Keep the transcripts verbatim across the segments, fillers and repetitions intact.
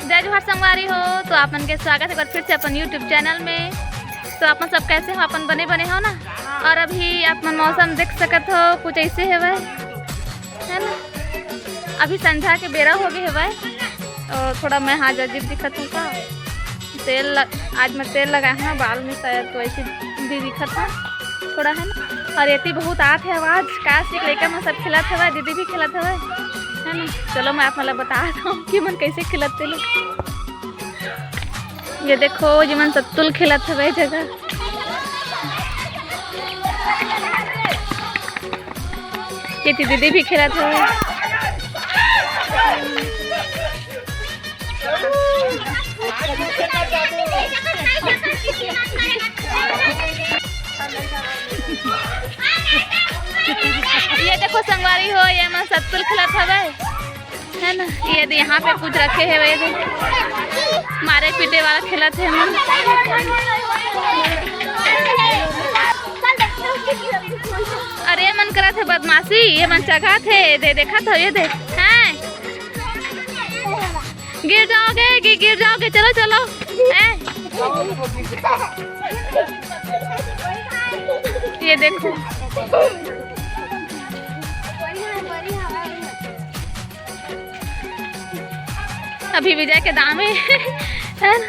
जय जोहार संगवारी हो, तो आप मन के स्वागत हे एक बार फिर से अपन YouTube चैनल में। तो आप मन सब कैसे हो? अपन बने बने हो ना? और अभी आप मन मौसम देख सकत हो, कुछ ऐसे हवय, है ना? अभी संझा के बेरा हो गए हवय, और थोड़ा मैं आज अजीब दिखत हूँ का? तेल ल-, आज मैं तेल लगाए हूँ ना बाल में, शायद तो ऐसे भी दिखत हूँ थोड़ा, है ना? और एती बहुत आत हे आवाज, का सिर्फ लइका मन सब खेलत हवय, दीदी भी खेलत हवय, है ना? चलो मैं आप मन ला बतात हूँ कि मन कैसे खेलत ते लोग। ये देखो, ये मन सत्तुल खेलत हवय ए जगह। ये ती दीदी भी खेलत हवय। ये देखो संगवारी हो, ये मन सत्तुल खेलत हवय, है ना? ये दे यहाँ पे कुछ रखे हे, ये दे मारे पीटे वाला खेलत हे मन। अरे ये मन करत हे बदमाशी, ये मन चघत हे, दे देखत हो, ये दे, हैं? गिर जाओगे, गि-, गिर जाओगे, चलो, चलो। हैं? ये देखो, अभी विजय के दाम हे, है ना?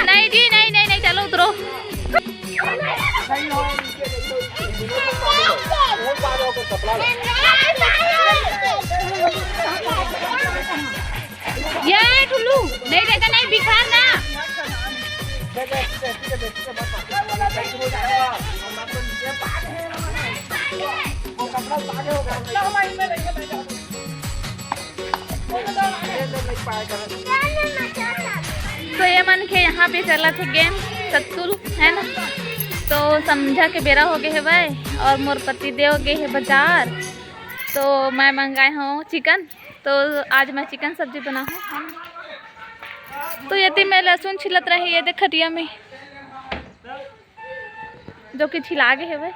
नहीं जी, नहीं, नहीं, नहीं, चलो उतरो। ये ठुल्लू, नहीं देखा, नहीं बिखार ना। तो ये मन के यहाँ पे चलत हे गेम सत्तुल, है ना? तो संझा के बेरा हो गए हे भाई, और मोर पति देव गए हे बाजार, तो मैं मंगाए हूँ चिकन। तो आज मैं चिकन सब्जी बनाहूँ। तो ये ती मैं लहसुन छिलत रही, ये देख खटिया में, जो कि छिला गे हवय,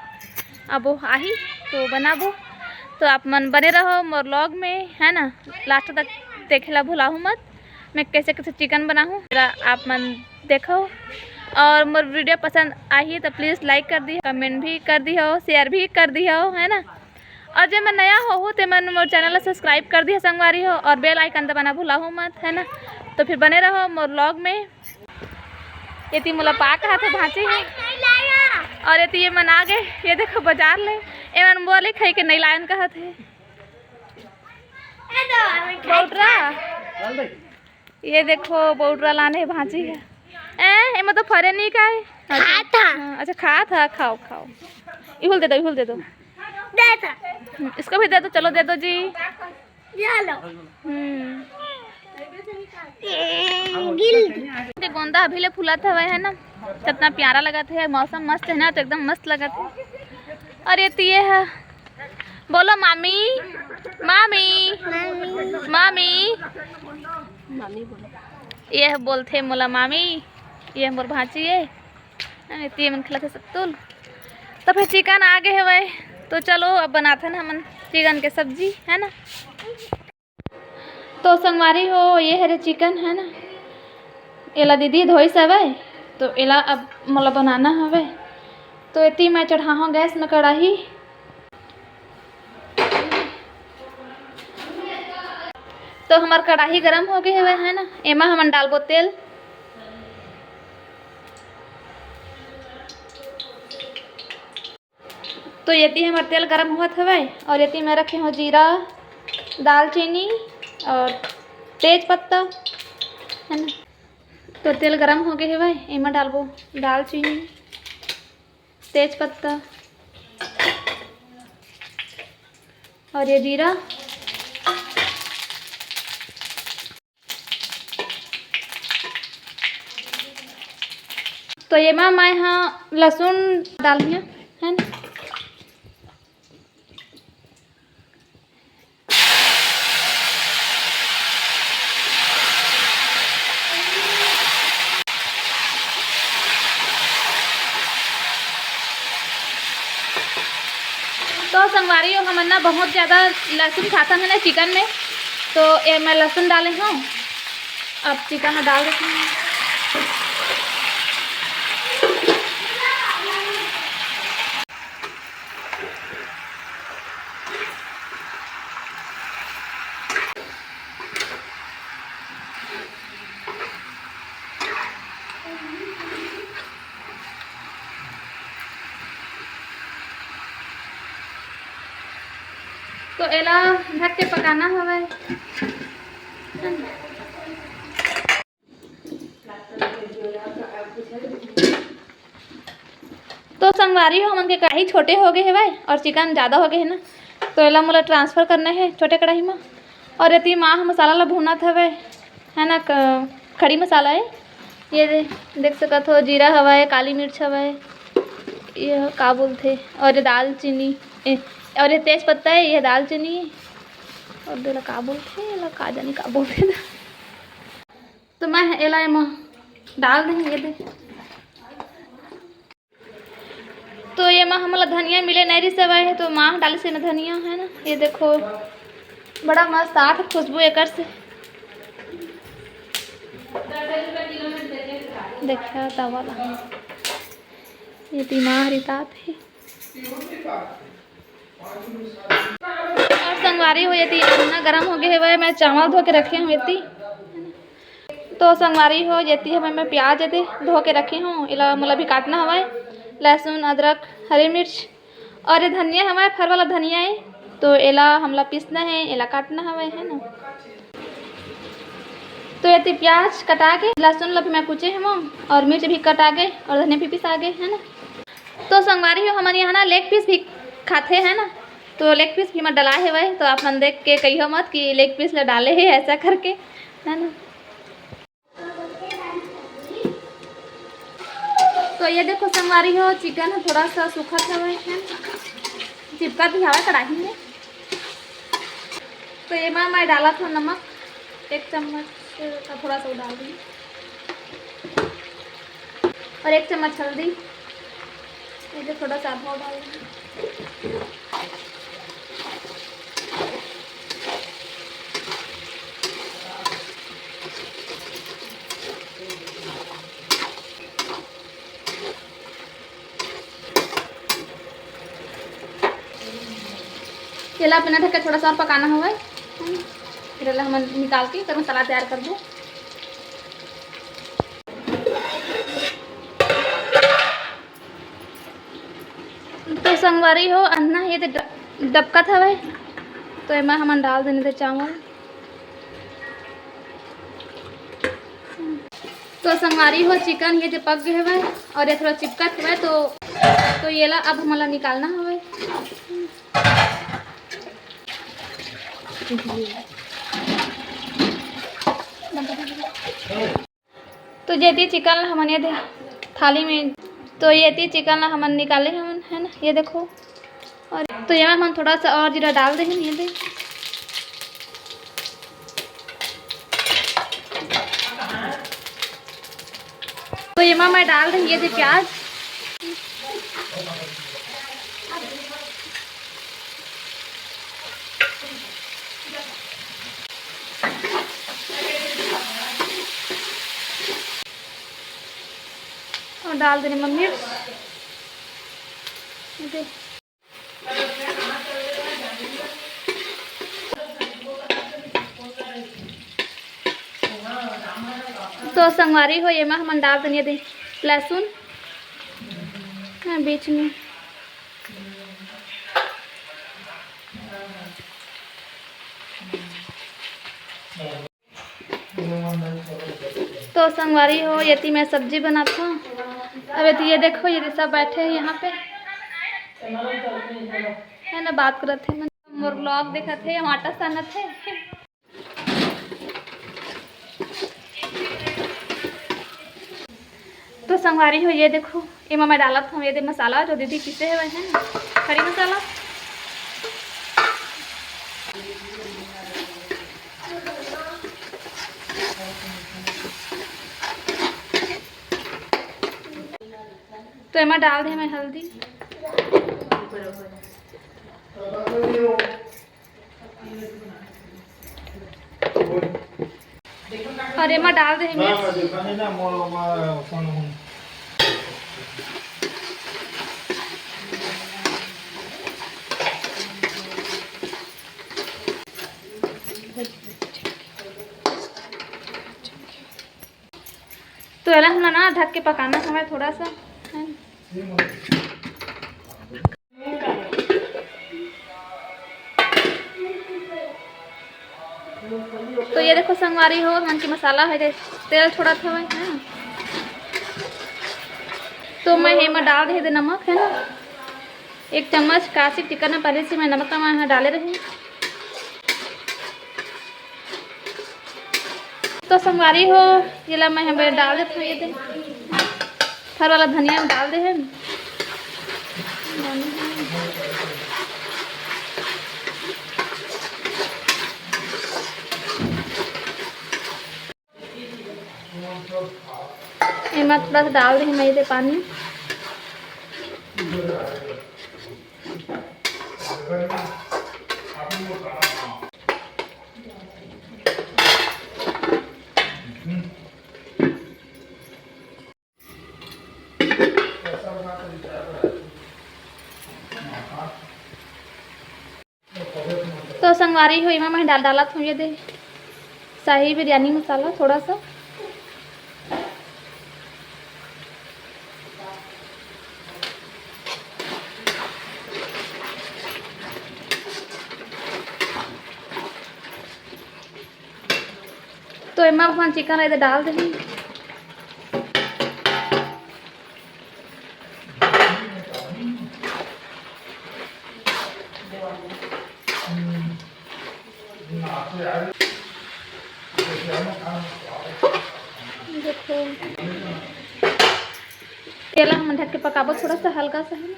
अब वो आही तो बनाबो। तो आप मन बने रहो मोर vlog में, है ना, last तक देखे ला भुलाहू मत, मैं कैसे कैसे चिकन बनाहूँ, जरा आप मन देखो। और मोर video पसंद आही तो please like कर दिहो, comment भी कर दिहो, share भी कर दिहो, है ना। और जे मन नया होहू ते मन मोर channel ला subscribe कर दिहो संगवारी हो, और bell icon दबाना भुलाहू मत, है ना। तो फिर बने रहो मोर vlog में। ये ती मोला पा कहत हे भांची हे, और ये ती ये मन आ गए, ये देखो बाजार ले, ये मन बोले खाई के नहीं लायन कहत हे। बउटरा, ये देखो बउटरा लाने हे भांची हे। ए, एमा तो फरे नहीं का हे। अच्छा। खात हा। हाँ, अच्छा, खात हा, खाओ, खाओ। इहुल दे दो, इहुल दे दो। दे था। हम्म, इसको भी दे दो, चलो दे दो जी। ये लो। हम्म। ये गिल। ये गोंदा अभी ले फुलात हवय, है ना, कितना प्यारा लगत हे। मौसम मस्त हे ना, तो एकदम मस्त लगत हे। और ये तो ये है, बोलो मामी, मामी, मामी, मामी। ये बोलथे मोला मामी, ये मोर भांची हे। एती मन खिलाथे सत्तुल। तो फिर चिकन आ गए हवय, तो चलो अब बनाथन हमन चिकन के सब्जी, है ना। तो संगवारी हो, ये हरे चिकन, है ना, एला दीदी धोइस हवय, तो एला अब मोला बनाना हवय। तो एती मैं चढ़ाहूँ गैस में कढ़ाही। तो हमार कढ़ाही गरम हो गए हवय, है ना, एमा हमन डालबो तेल। तो एती हमर तेल गरम होवत हवय और एती मैं रखे हूँ जीरा, दालचीनी और तेज पत्ता, है ना। तो तेल गरम हो गए हवय, एमा डालबो दालचीनी, तेज पत्ता और ये जीरा। तो ये मा मैं हा लहसुन डालनी है, है ना। तो संगवारी हो, हमन ना बहुत ज़्यादा लहसुन खाथन है ना चिकन में, तो ये मैं लहसुन डाले हूँ। अब चिकन में डाल देती हूँ। तो एला ढक के पकाना हवय। तो संगवारी हो, हमन के कढ़ाई छोटे हो गए हवय और चिकन ज़्यादा हो गए है ना, तो एला मोला ट्रांसफर करना है छोटे कढ़ाई में। और एती माँ ह मसाला ला भूनत हवय, है ना, क-, खड़ी मसाला है। ये दे-, देख सकत हो, जीरा हवय, काली मिर्च हवय, ये का बोलथे, और ये दालचीनी, ए, और ये तेज पत्ता है, ये दालचीनी है, और देला का बोलथे, एला का जानी का बोलथे। तो मैं एला एमा डाल देंगे, ये दे। तो ये मा हमला धनिया मिले नहीं रिस हवय, तो माँ डाले से ना धनिया है ना, ये देखो बड़ा मस्त आत खुशबू एकर से। देखा तवा ला, ये दिमाग रितात है। और संगवारी हो, ये ती इतना गरम हो गए हवय, मैं चावल धो के रखे हूँ एती। तो संगवारी हो, जेती हवय मैं प्याज एदे धो के रखे हूँ, एला मोला भी काटना हवय। लहसुन, अदरक, हरी मिर्च और ये धनिया हवय, फर वाला धनिया है, तो एला हमला पीसना है, एला काटना हवय, है ना। तो एती प्याज कटा के, लहसुन ला भी मैं कुचे हवं और मिर्च भी कटा के और धनिया भी पिसा के, है ना। तो संगवारी हो, हमन यहाँ ना लेग पीस भी खाथे, है ना, तो लेग पीस भी मैं डलाए हवय, तो आप मन देख के कहियो मत कि लेग पीस ला डाले है ऐसा करके, है ना। तो ये देखो संगवारी हो, चिकन ह थोड़ा सा सूखत हवय, है ना? चिपकत भी हवय कढ़ाई में। तो ये मा मैं डालत हूँ नमक, एक चम्मच का थोड़ा सा डाल दी, और एक चम्मच हल्दी, ये जो थोड़ा सा आधा डाल दी। एला बिना ढके थोड़ा सा और पकाना हवय, फिर एला हमन निकाल के फिर मसाला तैयार करबो। तो संगवारी हो, अन्ना ये दे ड-, डबकत हवय, तो एमा हमन डाल देने दे चावल। तो संगवारी हो, चिकन ये दे पक गए हवय और ये थोड़ा चिपकत हवय, तो, तो ये ला अब हमन ला निकालना हवय। तो जेती चिकन ला हमन ये दे थाली में, तो ये ती चिकन ला हमन निकाले हमन, है ना, ये देखो। और तो ये हमन थोड़ा सा और जीरा डाल दे, ये दे। तो ये मा मैं डाल रही ये दे प्याज। और डाल देने मम्मी। तो संगवारी हो, ये मा हमन डाल देने दे लहसुन, हाँ, बीच में। तो संगवारी हो, ये ती मैं सब्जी बनात हूँ। अब ये ती, ये देखो, ये ती सब बैठे हैं यहाँ पे, है ना, बात करत है, मन मोर vlog देखत है, हम आटा सानत है। तो संगवारी हो, ये देखो, एमा मैं डालत हूँ ये दे मसाला, जो दीदी पीसे है, वह है ना, खड़ी मसाला। तो एमा डाल दे मैं हल्दी। अउ एमा डाल दे हे ना, मिर्च। ना, देखा है ना, मोर, मोर, कौन हूँ? तो एला हमला ना ढक के पकाना हवय थोड़ा सा, है ना? तो ये देखो संगवारी हो, हमन के मसाला हे, तेल छोड़त हवय, है ना? तो मैं एमा डाल दे हे नमक, है ना, एक चम्मच, कासी चिकन में पहले से मैं नमक, नमक डाले रही। तो संगवारी हो, येला मैं हमें डाल देत हूँ, ये दे, फर वाला धनिया में डाल दे हे। एमा थोड़ा सा डाल दे हे मैं ये दे पानी। तो संगवारी हो, एमा मैं डाल, डालत हूँ ये दे शाही बिरयानी मसाला थोड़ा सा। तो एमा अपन चिकन ला एदे डाल देही। देखो, तेला हमन ढक के पकाबो थोड़ा सा, हल्का सा, है ना।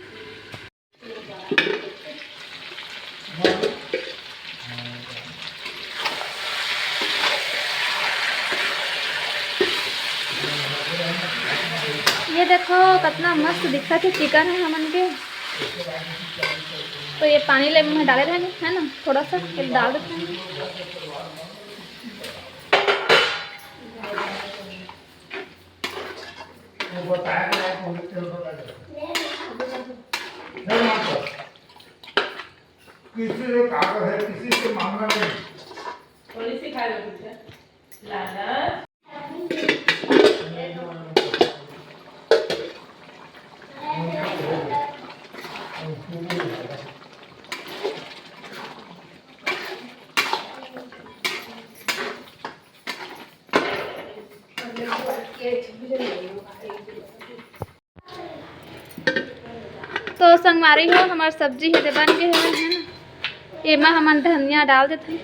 ये देखो, कितना मस्त दिखत हे चिकन हे हमन के। तो ये पानी ले मैं डाले रहेंगे, है ना, थोड़ा सा ये डाल देते हैं। किसी से कागज है, किसी से मांगना नहीं। थोड़ी सी खा लो, ठीक है? लाला। तो संगवारी हो, हमार सब्जी हे दे बन गे हवय, है ना। एमा हमन धनिया डाल देथन।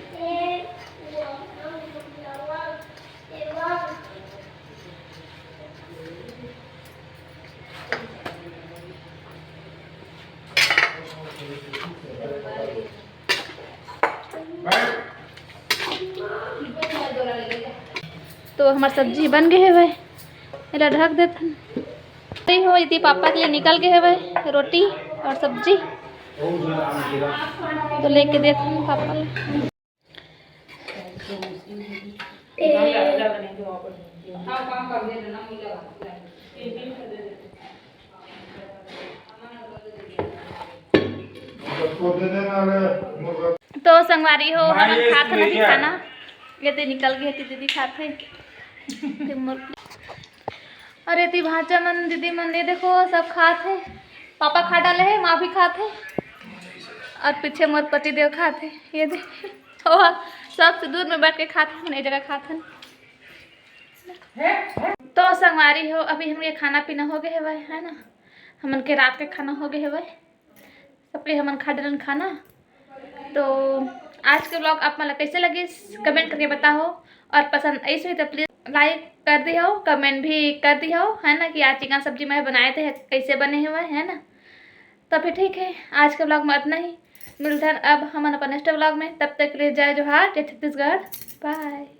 तो हमार सब्जी बन गे हवय, एला ढक देथन। नहीं हो, इति पापा के लिए निकल गे हवय रोटी और सब्जी, तो लेके देथन पापा ले। तो संगवारी हो, हमन खात हन अभी खाना। ये दे निकल गे हे, दीदी खात हे। ते मोर, अरे ती भांचा मन, दीदी मन, ये देखो सब खात हे। पापा खा डाले हे, माँ भी खात हे। और पीछे मोर पति देव खात हे। ये दे, ओ, सबसे दूर में बैठ के खात हे, हमन एक जगह खात हन। तो संगवारी हो, अभी हमन के खाना पीना हो गे हवय, है ना, हमन के रात के खाना हो गे हवय, सबले हमन खा डरन खाना। तो आज के vlog आप मन ला कैसे लगिस, comment करके बताओ, और पसंद आइस होही तो please like कर दिहो, comment भी कर दिहो, है ना, कि आज चिकन सब्जी मैं बनाए थे, कैसे बने हुए, है ना। तो फिर ठीक है, आज के vlog में इतना ही। मिलथन अब हमन अपन next vlog में। तब तक के लिए जय जोहार, जय छत्तीसगढ़, bye।